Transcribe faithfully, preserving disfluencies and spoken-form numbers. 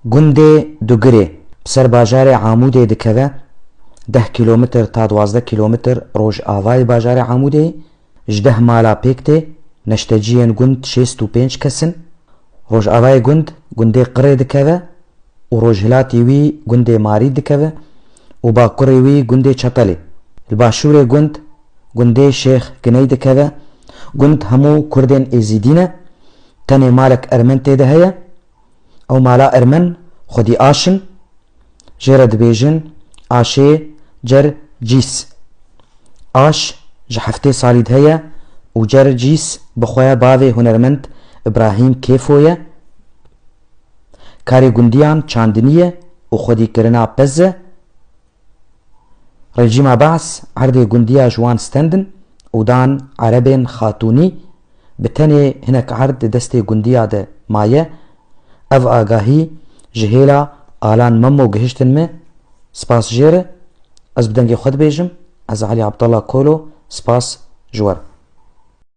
Gundê Dugirê bi ser bajarê Amûdê dikeve, deh kîlometr ta duwazdeh kîlometr rojavayê bajarê Amûdê, ji deh mala pêk tê, neşteciyên gund şêst û pênc kes in. Rojavayê gund, gundê Qirê dikeve û rojhilatî wî gundê Marî dikeve û bakurê wî gundê Çetelê. Li başûrê gund, gundê Şêx Giney dikeve. Gund hemû Kurdên Êzîdî ne, tenê malek Ermen tê de heye. Ew mala Ermen xwedî Aş in. Jê re dibêjin Aşê Cer Cîs. Aş ji heftê salî de heye û Cer Cîs bi xwe bavê hunermend Îbrahîm Kêfo ye. Karê gundiyan çandinî ye û xwedîkirina pez e. Rejîma Beas erdê gundiya ji wan stendin û dan Erebên Xatûnî. Bi tenê hinek erd di destê gundiya de maye. Ev agahî ji hêla Alan Memo gihiştin me. Spas jê re. Ez bi dengê xwe dibêjim, ez Elî Abdallah Kolo, spas ji we re.